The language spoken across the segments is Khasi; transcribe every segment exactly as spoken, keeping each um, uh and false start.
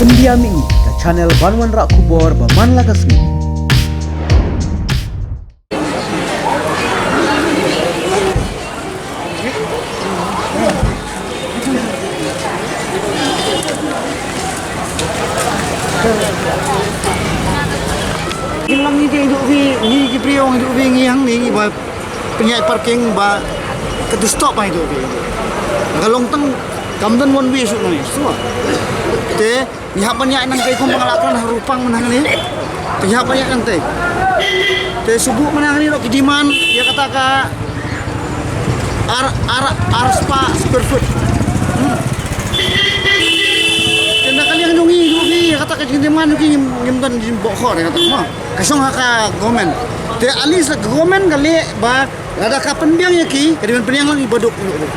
India Mihni, ka channel ban wanrah khubor ba man la ka sngi. Ngi lam ngi dei duh vi, ngi ki briew ngi duh vi, ngi hangne ngi ba pynïaid parking ba ka tu stop ba ngi duh vi. Ka long tang kam don one way shuh ngi. So te ngi hap ban ïaid nangtei kum ba nga la kren ha Rupang mynta hangne. Te ngi hap ban ïaid nangtei. Te shu buh mynta hangne noh ki demand ïa kata ka ar, ar, ar spah square foot. Hmm. Te na ka liang jong ngi, jong ngi, kata ka jingdemand jong ngi ngim, ngim don jingboh khor, kata mo. Ka shong ha ka government. Te at least ka government ka leh ba lada ka pynbiang ïa ki, ka dei ban pynbiang lang ïa ki baduk, jong ngi.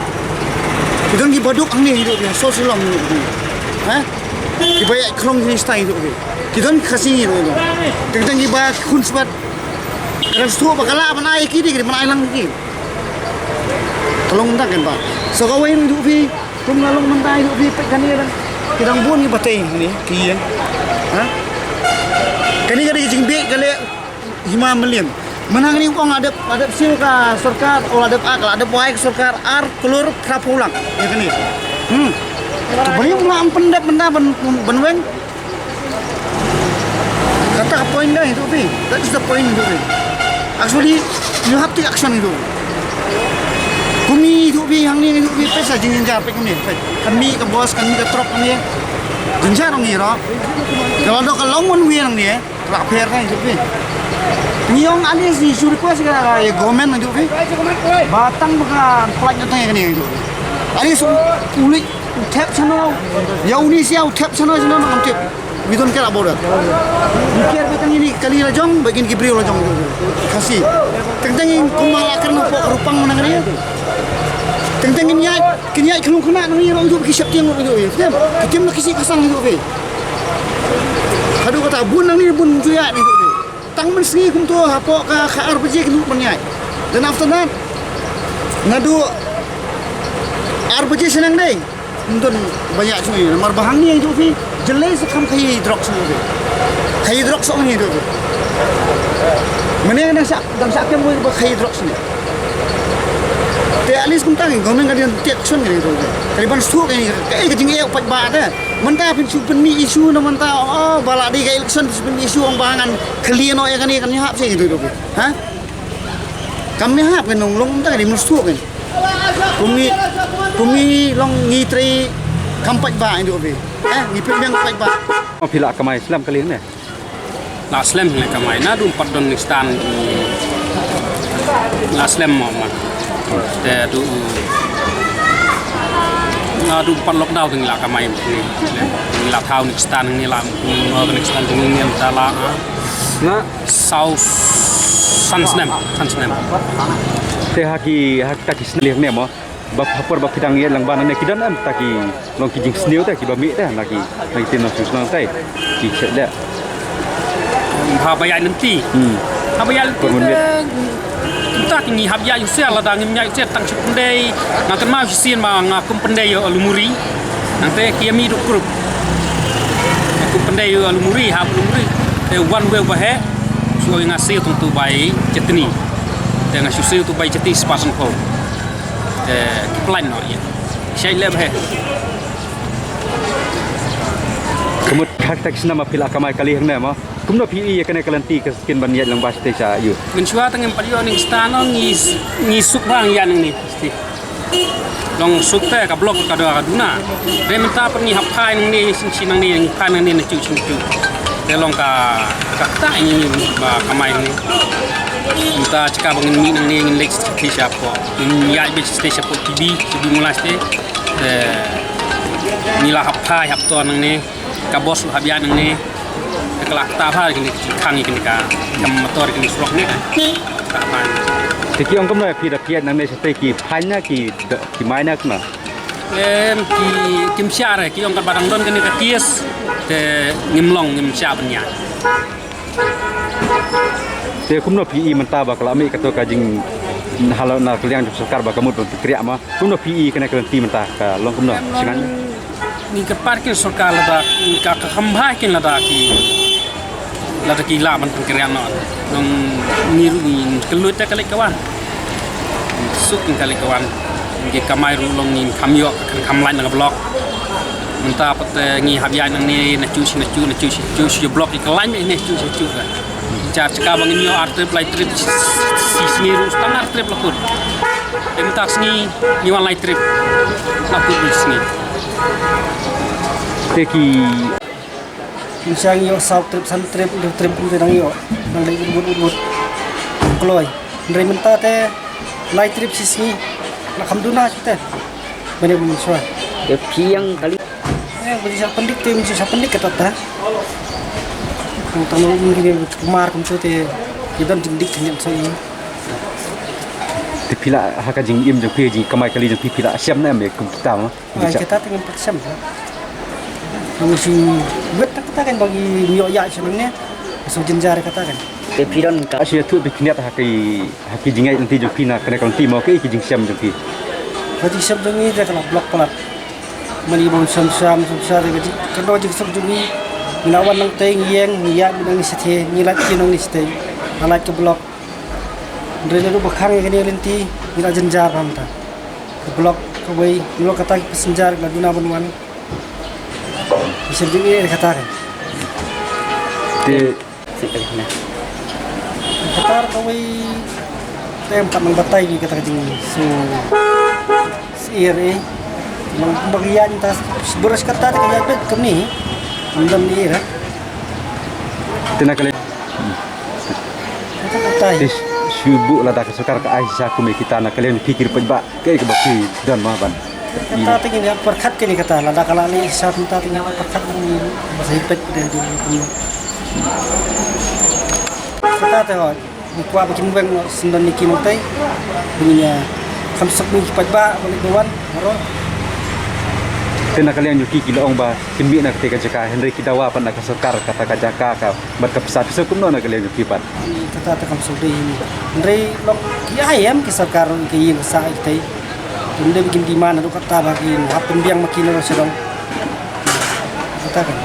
Ki don ki baduk hangne, jong ngi, so Shillong, jong ngi. Ha? Ki ba ïaid khlong ki style, jong ngi. Ki don Khasi, jong ngi. Teng teng ki ba khun spat. Ka dang shu ba ka lah ban ai ïa ki, dei ka dei ban ai lang ïa ki. Ka long mynta kan ba. So kawei ruh ïa phi, kum nga long mynta ïa phi peit kane ban. Ki dang bun ïa ba tei ne, ki ïa. Ha? Kane ka dei ka jingbieit ka leh hima myllion. Mynta kane ong la dep, la dep siew ka sorkar, oh la dep ak, la dep wai ka sorkar ar klur phra phew lak. Ïa kane. Hmm. Ba ïa ong la am pyndep mynta ban, ban weng. Kata ka point da ïa phi. That is the point ïa phi. Actually, you have to take action ïa phi. Kum ïa phi hangne ïa phi peit sa jingjynjar peit kumne. Peit. Kan mih ka bus, kan mih ka truck kumne. Jynjar hangne ruh. Ka la dei ka long one way hangne. Ka la pher ka ïa phi. Ngi ong at least ngi shu request ka ïa government ïa phi. Ba tang ba ka pynlait na tang ïa kane ïa phi. At least u, u leit u thep shano. Ïa uni sha u thep shano shano ngam tip. We don't care about that. We care ba tang ïa kine ki kali la jong, ba kine ki briew la jong. Khasi. Teng teng ïa kum ba la kren hapoh ka Rupang mynta kane. Teng teng kin ïaid, kin ïaid khlung khynnah nangne ruh ïa ki sheptieng ruh ïa. Ki tim, ki tim na ki shi ka sang ïa. Haduh kata bun nangne bun ju ïaid ïa. Tang mynsngi kumto hapoh ka, ka ar baje kin mut ban ïaid. Then after that, naduh ar baje sha nang dei. Ym don ba ïaid shuh ïa, namar ba hangne ïa phi, jyllei sa kham khaïi drok shuh ïa phi. Khaïi drok shuh ïa phi. Mynne dang shah, dang shah kem ba khaïi drok shuh. Te at least kumta ngi government ka dei ban take action ïa phi. Ka dei ban shuh ïa phi, ka, ka jingeh u paidbah te. Mynta phin shu pynmih issue na mynta, oh, ba la dei ka election phin shu pynmih issue ong ba ngan clear noh ïa kane kan ïahap sha ïa phi. Ha? Kam ïahap kan long long mynta ka dei ban shuh ïa phi. Kum ngi, kum ngi long ngi trei kam paidbah ïa phi. Eh, ngi pynbiang paidbah. Phi la kamai slem kali ne? La slem ne kamai. Naduh ym pat don ngi stan. La slem mo man. Te du, naduh ym pat lockdown ngi la kamai ngi. Ngi la thaw ngi stan ngi la, ngi stan ngi ta la. Na? Saw san snem, san snem. Te ha ki, ha kita ki snem ne mo. Ba ha por ba ki dang ïaid lang ba nangne ki don em ta ki long ki jingsniew te ki ba mih te na ki, na ki tin nongshong shnong te ki chet le. Haba ïaid lynti. Hmm. Haba ïaid lynti te kita ki ngi hap ïaid u siar lada ngim ïaid u siar tang shu pyndei. Nga kynmaw shisien ba nga kum pyndei ïa u Lumuri. Nangte ki ïa mih duh group. Nga kum pyndei ïa u Lumuri, hap Lumuri. Te wan wei ba heh. Shu ïa nga siew tang tu bai Jatni. Te nga shu siew tu bai Jatni spah san phew. Te ki plan noh ïa. Shai leh bha. Kumut khak tak sna ma phi la kamai kali hangne mo. Kumno phi ïa kane ka lynti ka skin ban ïaid lang ba shatei sha ïu. Mynshuwa tang ngim pat ïoh ngi stan ngi, ngi suk bha ngi ïaid nangne. Long suk te ka block ka dei ka duna. Te mynta pat ngi hap phai nangne shin shin nangne ngi phai nangne na shu shin shu. Te long ka, ka kata ngi ba kamai nangne. Mynta shika ba ngin mih nangne ngin leit sha phi sha pho. Ngin ïaid beit sha pho T V, T V mula sha. Te ngi la hap phai hap to nangne. Ka bos hap ïaid nangne. Ka la kata bha kine ki khang kine ka, ka motor kine surok ne. Kata bha. Te ki ong kumno phi da phi ïaid nangne shatei ki phai na ki do, ki mai na kumno. Em ki, kim shah re, ki ong ka ba dang don kane ka case. Te ngim long ngim shah ban ïaid. Te kumno phi i mynta ba ka la mih kato ka jinghalor na ka liang jong sorkar ba ka mut ban pynkhreh ma. Kumno phi i kane ka lynti mynta ka long kumno shngain. Ngi kyrpad ki sorkar lada ka, ka kham bha kin lada ki, lada ki lah ban pynkhreh noh. Nong ngi ruh ngi kylluid te ka leit ka wan. Suk ka leit ka wan. Ngi kamai ruh long ngi kham ïoh ka kham lait na ka block. Mynta pat, eh, ngi hap ïaid nangne na chu shi na chu na chu shi chu shi block ki ka lait ne chu shi chu ka. Jar jaka ba ngin ïoh ar trip lai trip shi sngi ruh tang ar trip la kut. Te mynta sngi ngi wan lai trip. La kut ruh sngi. Te ki Ngi shang ïoh saw trip san trip, hynriew trip kumta dang ïoh. Dang dei ut ut ut ut. Kloi. Hynrei mynta te lai trip shi sngi. La kham duna te. Bane bun shuwa. Te phi ïang kali. Eh, bun sa pendik te, bun sa pendik kata ta. Tang tang um kini kumar kumtu te. Ki don jingdik kini so i. Te phi la ha ka jingim jong phi, jingkamai kali jong phi, phi la shem ne em kum kita ma. Ai, kata te ngim pat shem. Ngi shu wet kata kan bagi ïoh ïa shu ne. Shu jynjar kata kan. Te phi don ka. Ashi tu te khyndiat ha ki, ha ki jingïaid lynti jong phi na kane ka lynti mo, ki jingshem jong phi. Ka jingshem jong ngi te ka la block palat. Mani bun sam sam sam sam ka jing, ka do jingshem jong ngi. Ngi na wan nangtei ngi ïeng, ngi ïaid ngi nang ngi shatei, ngi lait ki nang ngi shatei. Ka lait ka block. Hynrei naduh ba khang ïa kane ka lynti, ngi la jynjar bha mynta. Ka block kawei, ngi la kata ki passenger, la duna ban wan. Ngi shem jingeh kata kan. Te Sik kali na. Kata kawei, te em pat nang batai ngi kata ka jing, so, sir eh. Nang bagi ïa nta, boros kata te ka ïa pet kami. Nang dam ni eh. Te na kali. Kata kata. Te shu buh lada ka sorkar ka ai shisha kum ïa kita na kali, ngi pikir peit ba kaei kaba ki don ma ban. Kata te ngin ïa pyrkhat kane kata, lada ka la leh shisha mynta te ngin ïa pyrkhat, ngin ba sa ïa peit de de. Kata te hoi. Ngi kwah ba kin weng noh syndon ïa ki nangtei. Ba ngin ïa kham suk, ngin ki paidbah ba leit ba wan baroh. Te na ka liang jong ki, ki la ong ba kin mih na katei ka jaka, hynrei ki dawa pat na ka sorkar kata ka jaka ka bad ka pisa, pisa kumno na ka liang jong ki pat. Kata te kam suk dei hi. Hynrei lok ki ai em ki sorkar ki ïing ka sah kitei. Ym dei ba kin demand haduh katta ba kin hap pynbiang ma ki na ka sdang. Kata kan.